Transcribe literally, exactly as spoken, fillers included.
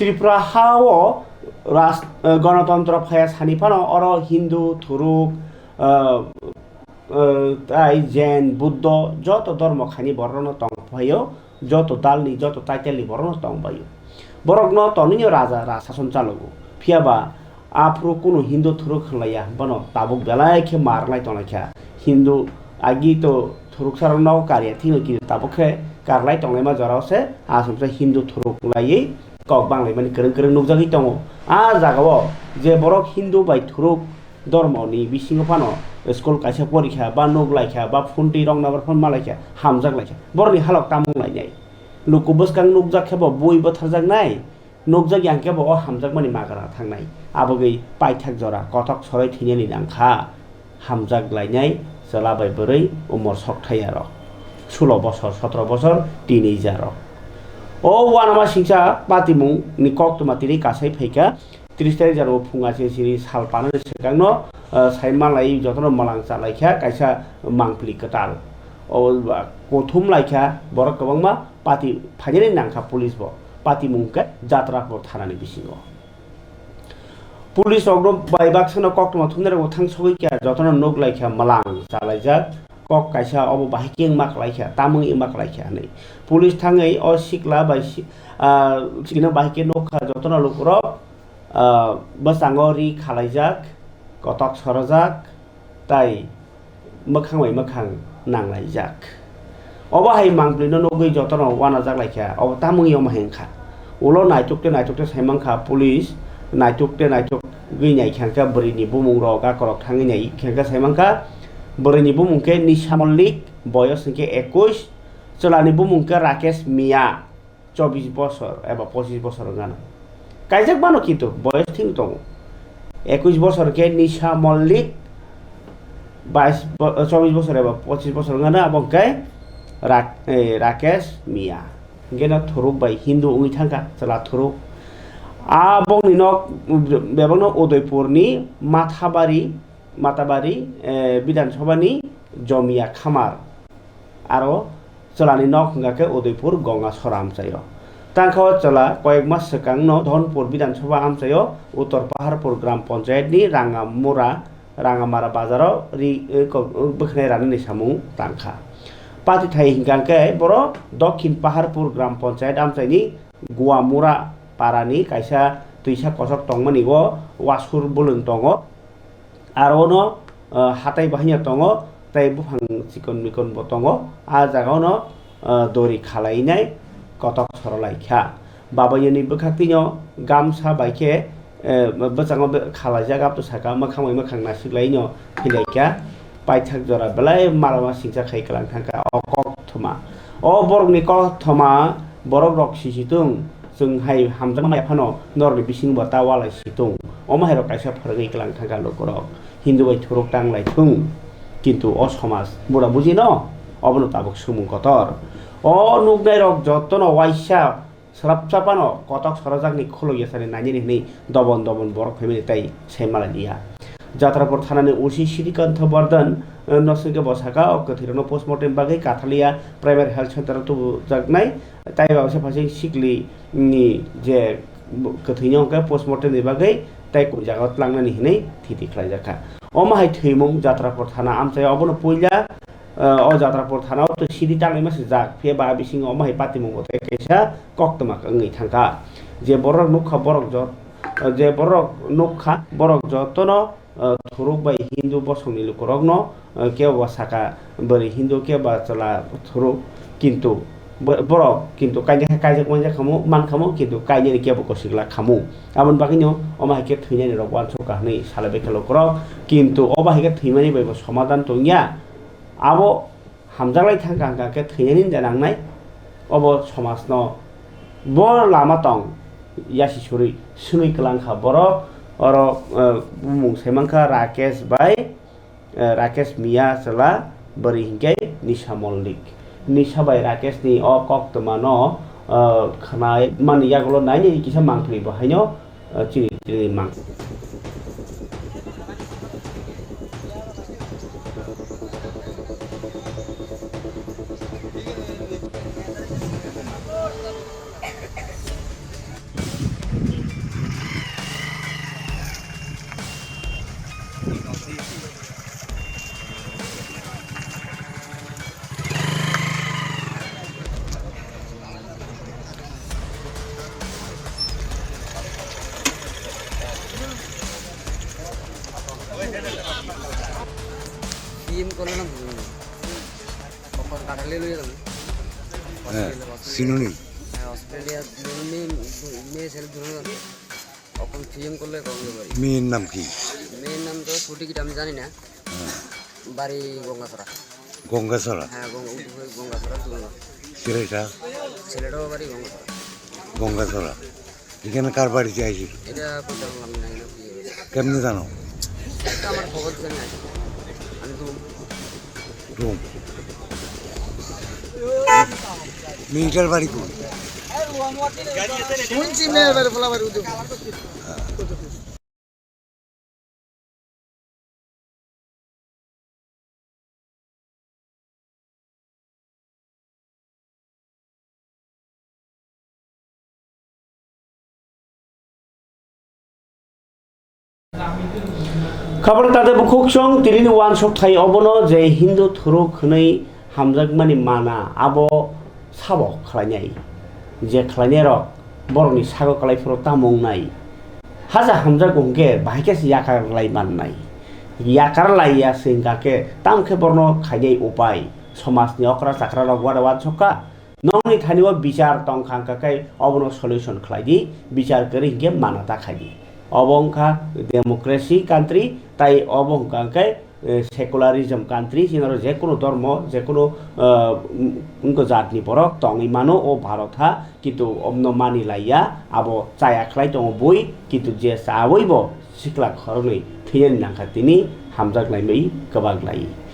Tripura ha-o ras-, eh, Ganatantro phaya sani phano oro Hindu, Thuruk, eh, eh, tai Jain, Buddho joto dhormo khaini borokno tong phaio, joto dalni, joto title ni borokno tong baio. Borokno tonwi raja, raj sason chalogo. Phiya ba aphuru kunu Hindu Thuruk hwnlaiya, bono tabuk belai khe ma rwnai tonglaikha. Hindu agi to Thuruk sarokno karya thikno kiri tabuk khe karlai tonglaima jorao se asomsa Hindu Thuruk laiwi kok banglaimani kwrwng kwrwng nukjagwi tongo. A jagao je borok Hindu bai Thuruk dhormoni bisingo phano school kaisa porikha ba nuk laikha ba phuntwi rok nabar phano malaikha, hamjak laikha. Borokni halok tamung lainai. Luku bwskang nukjak khe bo bui bwtharjaknai, nukjak yang khe bo o hamjakmani magra thangnai. Abogwi paithak jora kothok soroi thwinani nangkha. Hamjak lainai chwla bai bwrwi umor sok thaya rok, sulo bosor, sotro bosor, teenager rok. O uanama singcha patimung ni koktwma tini kasai phaikha. Tris tarik jora o phunga se siri sal panani swkangno, ah, sai malai jotono mwlang chalaikha kaisa mangpili kwtal. O, ah, kothum laikha borok kwbangma pati phainani nangkha police bo. Patimung khe Jatrapur thanani bisingo. Police rokno bai baksano koktwma thumnairokbo thang sogwi kha, jotono nuk lai kha mwlang chalaijak, kok kaisa obo bahai khe wngma kwlai kha, tamung wngma kwlai kha hinwi. Police thangwi o sikla bai si-, ah, sikla bahai khe nuk kha, jotono lukurok, ah, bwskango ri khalaijak, kotok sorojak, tai mwkhang bai mwkhang nanglaijak. Obo hai mangpili no nugwi jotono uanajak lai kha, obo tamung wngya omo hai wngkha. Ulo naituk tei naituk tei sai mankha police, naituk tei naituk gwi nai kha hwnkhe bwrwi ni bumung rok gakorok thangwi nai kha hwnkhe sai mankha. Bwrwi ni bumung khe Nisha Mollik, boyos hwnkhe ekush, chwla ni bumung khe Rakesh Miya. Chobbish bosor eba pochish bosor wngano. Kaijak mano kintu boyos thik tongo. Ekush bosor khe Nisha Mollik, bais bo-, chobbish bosor eba pochish bosor wngano, abo hwnkhe Rak-, eh, Rakesh Miya. Hwnkhe no Thuruk bai Hindu wngwi thangkha, chwla Thuruk. A bongni nok bebakno Udaipurni Mathabari, Matabari, eh, Bidhan Sabhani Jomiya Khamar. Aro chwlani nok hwnkha khe Udaipur Gangasora amchaio. Tangkha o chwla koyek mas swkangno Dhonpur Bidhan Sabha amchaio Uttor Paharpur Gram Panchayat ni Rangamura, Rangamara bazaro ri, eh, ko-, bwkhanai ranani samung tangkha. Patithai hwnkha khe boro Dokhin Paharpur Gram Panchayat amchaini Guamura parani kaisa twisa kosok tongmani o wasur bwlwng tongo. Aro ono, ah, hatai bahai no tongo, tei buphang chikon mikon bo tongo. A jaga ono, ah, dori khalainai kotok sorolai kha. Babaiyoni bwkhaktwino gamsa bai khe, eh, bwchango be-, khalaijak, abto saka mwkhang bai mwkhang nasiklaino philaikha. Paithak jora belai malama singcha khai kwlang thangkha o kok thoma. O borokni kok thoma borok rok sisi tung, chwng hai hamjakma maya phano norokni bisingo bo ta walai si tung. Omo hai rok kaisa phwrwngwi kwlang thangkha lukurok. Hindu bai thuruk tang lai thung. Kintu o somaj bura bujino, obono tabuk swngmung kotor. O nuknai rok jotono waisa Swrapsa phano kotok sorojakni khulok yachani nainani hwnwi dobon dobon borok phaimani tei sai malai liya. Jatrapur thanani O C Srikantha Bardhan, eh, no swngkhe bo saka, o kwthwirokno postmortem bagwi Kathalia Primary Health Center o tubujaknai, tei bagwi se phaising sikli ni je kwthwino hwnkhe postmortem ni bagwi tei kung jagao tlangnani hwnwi thiti khlaijakha. Omo hai thwimung Jatrapur thana amchaio, obono puila, eh, o Jatrapur thana o twi sidi tangwi masa jak, phiya ba bisingo omo hai patimungo tei kaisa koktwma wngwi thangkha. Je borok nukha borok jot-, je borok nukha borok jotono, eh, thuruk bai Hindu bosongni lukurokno, eh, kebo ba saka bwrwi Hindu, kebo ba chwla thuruk, kintu bo-, borok kintu kaijak khe kaijak manjak khamu, man khamu, kintu kainani kebo kwswk la khamu. Aboni bagwino omo hai khe thwinani rok uansukha hwnwi salai bai kha lukurok, kintu obo hai khe thwimani bai bo somadhan tongya. Abo hamjaklai thangkha hwnkha khe thwinani da nangnai, obo somajno bo lama tong yasi surwi swngwi kwlangkha borok. Oro, eh, bumung sai mankha Rakesh bai, eh, Rakesh Miya chwla, bwrwi hinkhe Nisha Mollik. Nisha bai Rakesh ni o koktwmano, eh, khwnai mani yagulo nainani kisa mangpili bo haino, eh, chini, chini mang. Film করলে না বুঝবো না। অখন কাটালে লইয়া যাবে। হ্যাঁ, Australia, synonym. হ্যাঁ, অস্ট্রেলিয়া, মেয়ে, মেয়ে ছেলে দুজন। অখন ফিল্ম করলে কম হতে পারি। মেয়ের নাম কি? মেয়ের নাম তো সঠিক এটা আমি জানি না। হ্যাঁ। বাড়ি গঙ্গাছড়া। গঙ্গাছড়া? হ্যাঁ, গঙ্গা-, গঙ্গাছড়া, দুজন। ছেলেটা? ছেলেটাও বাড়ি গঙ্গাছড়া। গঙ্গাছড়া। এখানে কার বাড়িতে আইছিল? এটা কইতাম পারলাম না, এটা কি হয়েছে? কেমনে জানো? এটা আমার খবর জানি আছে। আমি তো রুম। মেয়েটার বাড়ি কই? শুনছি মেয়ের বাড়ি, পোলা বাড়ি Udaipur. Khobor tade bukhuk song, tini ni uansuk thai obono je Hindu thuruk hwnwi hamjakmani mana abo sabo khlainai. Je khlainairok borokni sago kwlaiphuru tamo wngnai. Haja hamjago hwnkhe bahai khe se yakar lai mannai. Yakar laiya se hwnkha khe tamo khe borokno khainai upai. Somajni okra chakrarok uada uansukha. Nokni thani o bichar tongkha hwnkha khe obono solution khlai di, bichar kwrwi hwnkhe mana ta khai di. Obo wngkha democracy country, tai obo hwnkha hwnkhe, eh, secularism country, chini oro jekunu dhormo, jekunu, eh, wngkha jatni borok tongwi mano o Bharat ha, kintu omno mani laiya, abo chaya khlai tongo bui, kintu je chawi bo sikla khoroknwi thwinani nangkha tini hamjak laimai kwbak lai.